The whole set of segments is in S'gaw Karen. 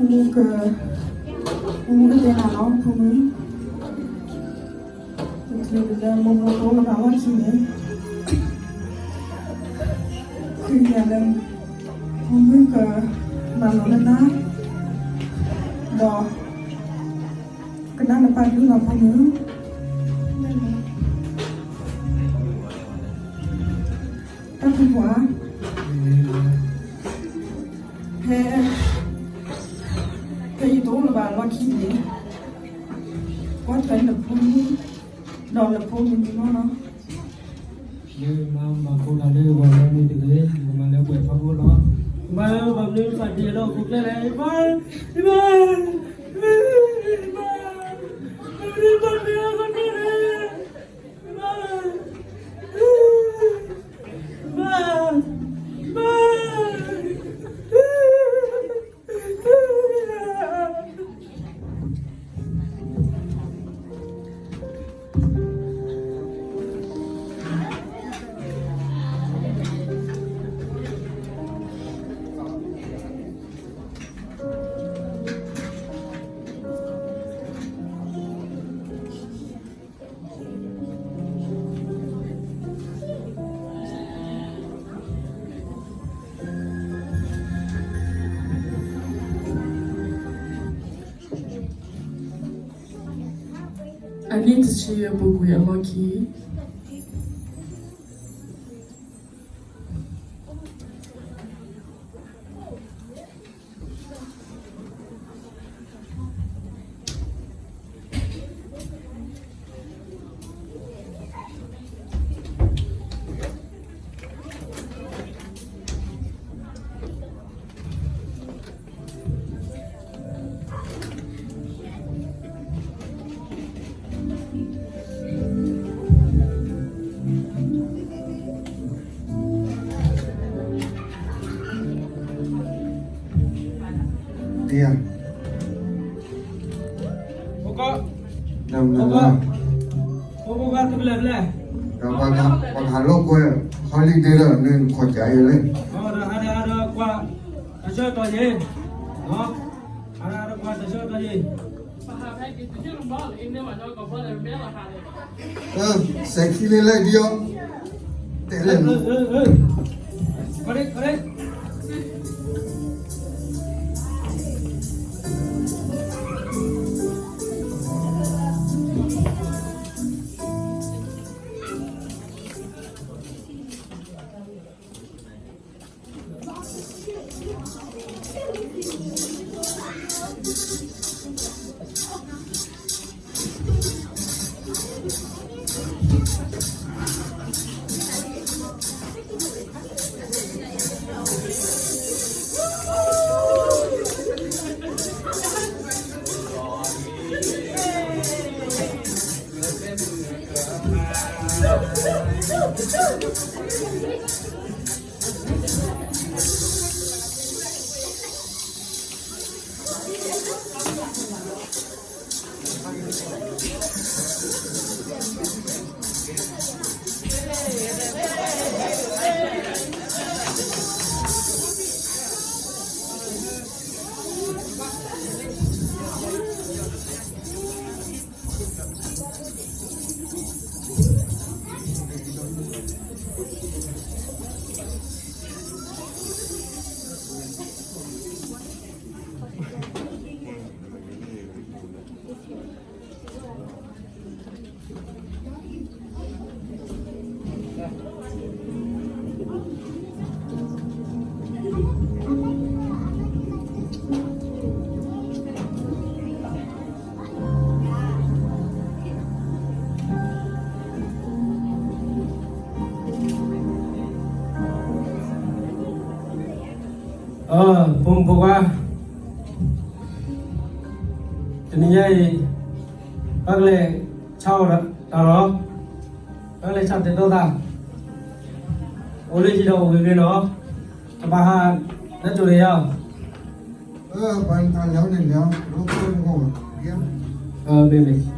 မုၢ်က, မုၢ်ကတဲနၤလီၤ ဖိမုၣ်, တချုးလၢမိၢ်မိၢ်ကအိၣ်လၢၤဘၣ်လီၢ်ခံန့ၣ်, ဃ့ကညးလၢ ဖိမုၣ်ကမၤလီၤနတၢ်, ဒီး ကနၣ်နပၢ်ကလုၢ်လီၤ ဖိမုၣ်. တၢ်ဖိခွါ, ဖဲ, ဖဲယတအိၣ်လၢၤဘၣ်လီၢ်ခံန့ၣ်, ကွၢ်ထွဲနဖိမုၣ်, ဒီးနဖိမုၣ်န့ၣ်လီၤ. မ့ၢ်မၤမၤဖိလၢလၢယဂီၢ်လၢန့ၣ်တဂ့ၤ, ယကမၤလၢပှဲၤထီဘိလီၤ. ယမၤလၢပှဲၤထီဘိလီၤ, ယမၤ, ယမၤ, ယမၤ, ယမၤ. အနံၣ်တဆံယဲၢ်ပူၤကွံာ်အလီၢ်ခံ တယၤ, ဖိကီ, နမနလၢ, ဖိကီ တဘျဲၣ်ဘျဲၣ်, ဒီးပှၤကဟးလိာ်ကွဲ holiday လၢနခီၣ်ကၢ်အံၤလဲၣ်, ဒီးဟးဒီးဟးဒီးကွၢ် တၢ်ဆၢကတီၢ်ယံၤ, ဟးဒီးဟးဒီးကွၢ်တၢ်ဆၢကတီၢ်ယံၤ. စဲးခံလ့လဲၣ်ဒံးအီၤ, တဲလဲၣ်နီၤ, ကီးဒ့ ကီးဒ့.အၢ ဖိမုၣ်ဖိခွါ, တနံၤညါအံၤ ပကလဲၤဆါအီၣ်တၢ်လီၤ, ပကလဲၤဆါတဲာ်တီသး, အိၣ်လၢဟံၣ်ဒီးအိၣ်ဂ့ၤဂ့ၤနီၤ, တဘၣ်ဟးလၢကၠိၤန့ၣ်ယါ, ပှၤလဲၤန့ၣ်လဲၤ, အၢ မ့ၢ်မ့ၢ် အၢ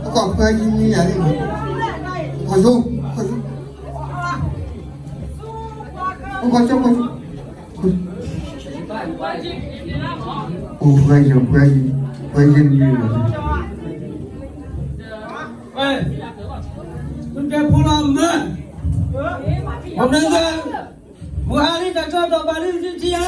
အကွၢ်ဖဲယမံယၤန့ၣ်, ကွၢ်ဆိ, ကွၢ်ဆိ, ကွၢ်ဆိ, ကွၢ်ဆိ, အိၣ်ဖဲယ, ဖဲယ, ဖဲယမံဘၣ်န့ၣ်, မ့ၢ်တဲဖိလီၤမၢ, မ့ၢ်တဲ, မုၢ်ဟါလံ တၢ်ကၢၢ်ဒီးဘၣ်လံ ထံယါ, ဧါ တၢ်ကၢၢ်ဒီး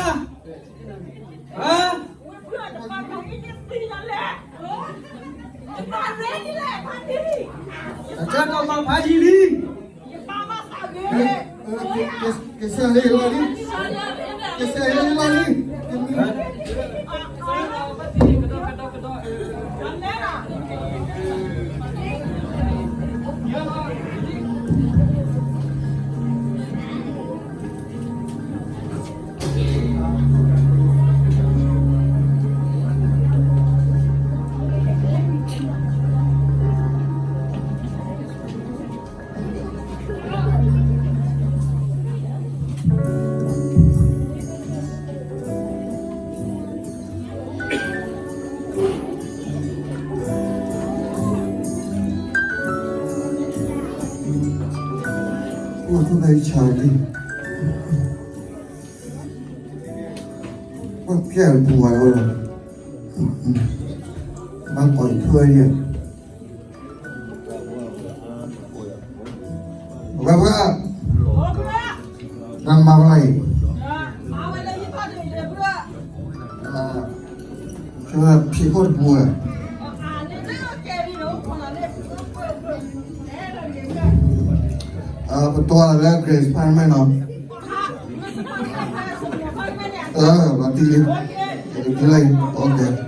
ဘၣ်ဖးယံာ်လံ, ကစၢ်လံလီၤလံ, ကစၢ်လံလီၤလံ. အိၣ်သူၣ်ဖဲဆါလံ, ပှၤကဲပူၤဝဲလီၤ, ဘၣ်ကိးယထွဲယဲၢ် ဝဲဝဲ, နမၤဝဲလီၤအံၤ, ဆၢဖံးခိၣ်တပူၤဝဲ, ပတီၢ်လၢ Grace Apartment နီၤ, လီၤတံၢ်လံ, လီၤတံၢ်လံ, OK.